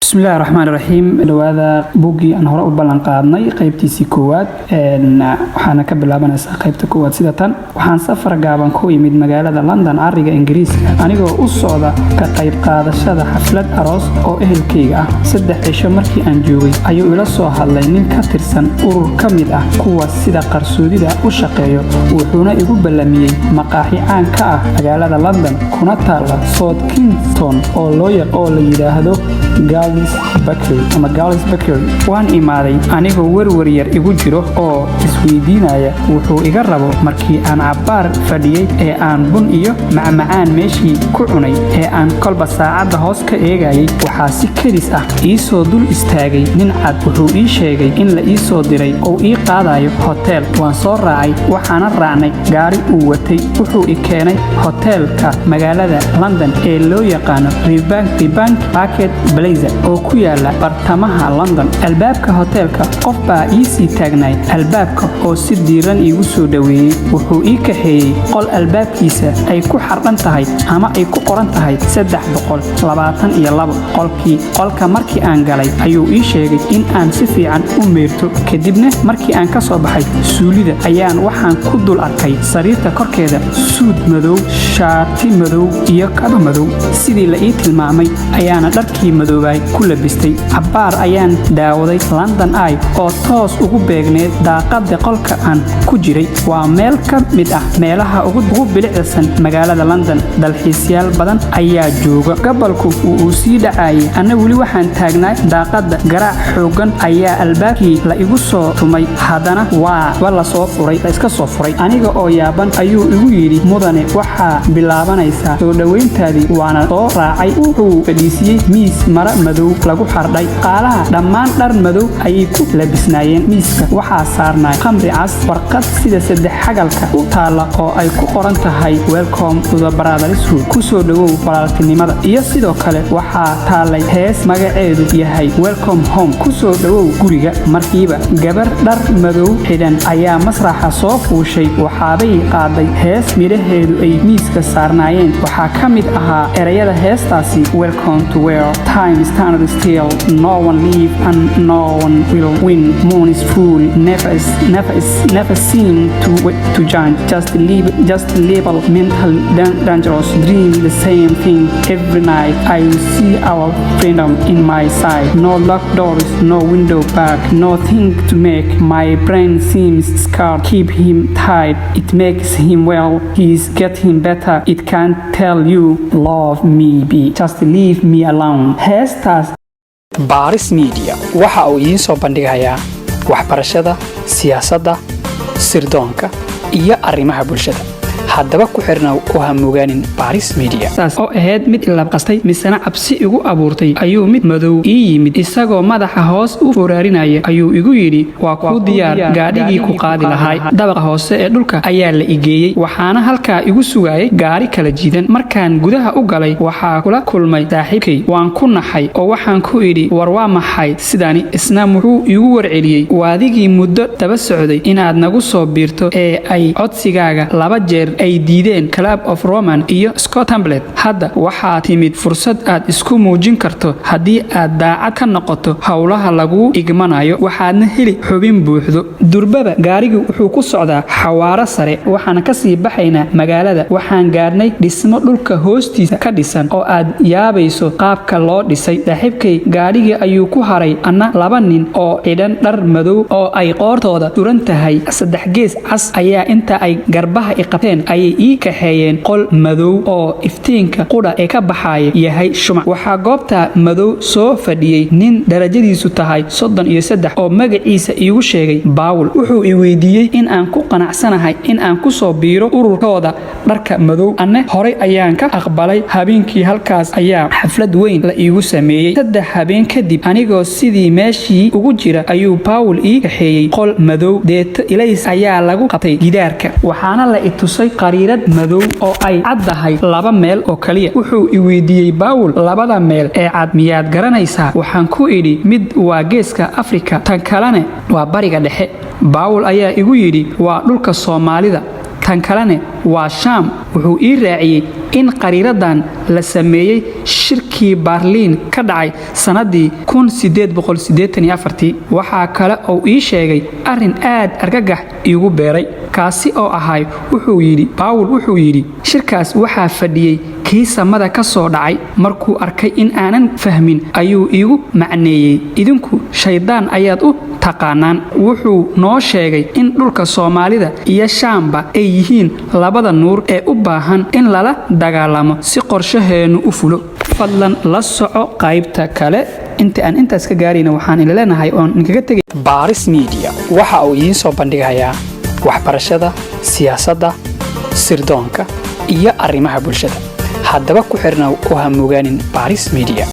Bismillahi raxmaan raxiim. Dhawaada buuggii aan hore u ballan qaadnay qaybtiisii koowaad, waxaana ka bilaabanaysaa qaybta koowaad sida tan: Waxaan safar gaaban ku imid magaalada London, cariga Ingiriiska, anigoo u socda ka qayb qaadashada xaflad aroos oo ehelkayga ah. 3 cisho markii aan joogay ayuu ila soo hadlay nin ka tirsan urur ka mid ah kuwa sida qarsoodida u shaqeeyo, wuxuuna igu ballamiyey maqaaxi caan ka ah magaalada London kuna taalla South Kensington oo la yidhaahdo Girls Bakery ama Girls Bakery. Waan imaaday anigoo werwer yar igu jiro oo isweydiinaya wuxuu iga rabo. Markii aan cabbaar fadhiyey ee aan bun iyo macmacaan meeshii ku cunay ee aan kolba saacadda hoos ka eegayay, waxaa si kedis ah ii soo dul istaagay nin cad. Wuxuu ii sheegay in la ii soo diray oo ii qaadayo hotel. Waan soo raacay, waxaana raacnay gaari uu watay. Wuxuu i keenay hoteelka magaalada London ee loo yaqaano Rebank Park Plaza oo ku yaala bartamaha London. Albaabka hoteelka qof baa ii sii taagnay albaabka oo si diiran iigu soo dhoweeyey. Wuxuu ii kaxeeyey qol albaabkiisa ay ku xardhan tahay ama ay ku qoran tahay 322. Qolkii qolka markii aan galay ayuu ii sheegay in aan si fiican u meerto. Kadibna markii aan ka soo baxay suulida ayaan waxaan ku dul arkay sariirta korkeeda suud madow, shaati madow iyo kaba madow. Sidii la ii tilmaamay ayaana dharkii madoobay ku labistay. Cabbaar ayaan daawaday London Eye oo toos ugu beegneed daaqada qolka aan ku jiray. Waa meel ka mid ah meelaha ugu bilicsan magaalada London. Dalxiisyaal badan ayaa jooga. Gabalku uu sii dhacayay, anna weli waxaan taagnaa daaqada. Garaac xooggan ayaa albaabkii la igu soo tumay. Haddana waaba lasoo furay, la iska soo furay. Aniga oo yaaban ayuu igu yidhi: "Mudane, waxaa bilaabanaysaa soo dhowayntaadii." Waana soo raacay. Wuxuu fadhiisiyey miis mara madow lagu xardhay. Qaalaha dhammaan dhar madow ayay ku labisnaayeen. Miiska waxaa saarnaa khamri cas, warqad sida saddex xagalka u taalla oo ay ku qoran tahay "Welcome to the brotherhood", kusoo dhowow walaaltinimada, iyo sidoo kale waxaa taallay hees magaceedu yahay "Welcome Home", kusoo dhowow guriga. Markiiba gabar dhar madow xidhan ayaa masraxa soo fuushay. Waxaabay qaaday hees midhaheedu ay miiska saarnaayeen. Waxaa ka mid ahaa erayada heestaasi: "Welcome to where time stand still, no one leave and no one will win. Moon is full, never is, never is, never seen to change. Just live, just level mental dangerous dream, the same thing every night. I will see our freedom in my sight. No locked doors, no window back, nothing to make my brain seems scarred. Keep him tight, it makes him well. He's getting better. It can't tell you love me be. Just leave me alone." Heestaas. Baaris Media waxa uu idiin soo bandhigayaa waxbarashada, siyaasadda, sirdoonka iyo arrimaha bulshada. Haddaba ku xirnaw oo ha mogaanin Baaris Media. Saas oo ahayd mid ilabqastay misena cabsi igu abuurtay ayuu mid madow ii yimid. Isagoo madaxa hoos u foraarinaya ayuu igu yidhi: "Waa kuu diyaar gaadhigii ku qaadi lahaay." Dabaqa hoose ee dhulka ayaa la igeeyey, waxaana halkaa igu sugayay gaari kala jiidan. Markaan gudaha u galay waxaa kula kulmay saaxiibkay. Waan ku naxay oo waxaan ku idhi: "War waa maxay sidani?" Isna muxuu iigu warceliyey: "Waadigii muddo daba socday inaad nagu soo biirto ee ay codsigaaga laba jeer ay diideen Club of Rome iyo Scott Templet. Hadda waxaa timid fursad aad isku muujin karto. Haddii aad daacad ka noqoto howlaha laguu igmanayo, waxaadna heli xubin buuxdo." Durbaba gaarigii wuxuu ku socdaa xawaaro sare, waxaana kasii baxaynaa magaalada. Waxaan gaarnay dhismo dhulka hoostiisa ka dhisan oo aad yaabayso qaabka loo dhisay. Saaxiibkay gaadhigii ayuu ku haray, anna laba nin oo xidhan dhar madow oo ay qoortooda suran tahay saddex gees cas ayaa inta ay garbaha i qabteen ayay ii kaxeeyeen qol madow oo iftiinka qudha ee ka baxaya yahay shumac. Waxaa goobta madow soo fadhiyey nin darajadiisu tahay 33 oo magaciisa iigu sheegay Baawul. Wuxuu i weydiiyey in aan ku qanacsanahay in aan ku soo biiro ururkooda dharka madow. Anne horay ayaan ka aqbalay. Habeenkii halkaas ayaa xaflad weyn la iigu sameeyey. 3 habeen kadib, anigoo sidii meeshii ugu jira, ayuu Baawul ii kaxeeyey qol madow. Deeto ilays ayaa lagu qabtay gidaarka, waxaana la i tusay qariirad madow oo ay caddahay laba meel oo kaliya. Wuxuu i weydiiyey Baawul: "Labada meel ee cad miyaad garanaysaa?" Waxaan ku idhi: "Mid waa Geeska Afrika, tan kalena waa Bariga Dhexe." Baawul ayaa igu yidhi: "Waa dhulka Soomaalida." Tan kalene waa Shaam. Wuxuu ii raaciyey in qariiradan la sameeyey shirkii Baarliin ka dhacay sannadii. Waxaa kale oo ii sheegay arrin aad argagax iigu beeray, kaasi oo ahay, wuxuu yidhi Bawel, wuxuu yidhi shirkaas waxaa fadhiyey kii samada ka soo dhacay. Markuu arkay in aanan fahmin ayuu iigu macneeyey: "Idinku shayddaan ayaad u taqaanaan." Wuxuu noo sheegay in dhulka Soomaalida iyo Shaamba ay yihiin labada nuur ee u baahan in lala dagaalamo si qorshaheennu u fulo. Fadlan la soco qaybta kale. Inta aan intaas ka gaarayna, waxaan ila leenahay oon inkaga tegay: Baaris Media waxa uu idiin soo bandhigayaa waxbarashada, siyaasadda, sirdoonka iyo arrimaha bulshada. Haddaba ku xirnow oo ha mogaanin Baaris Media.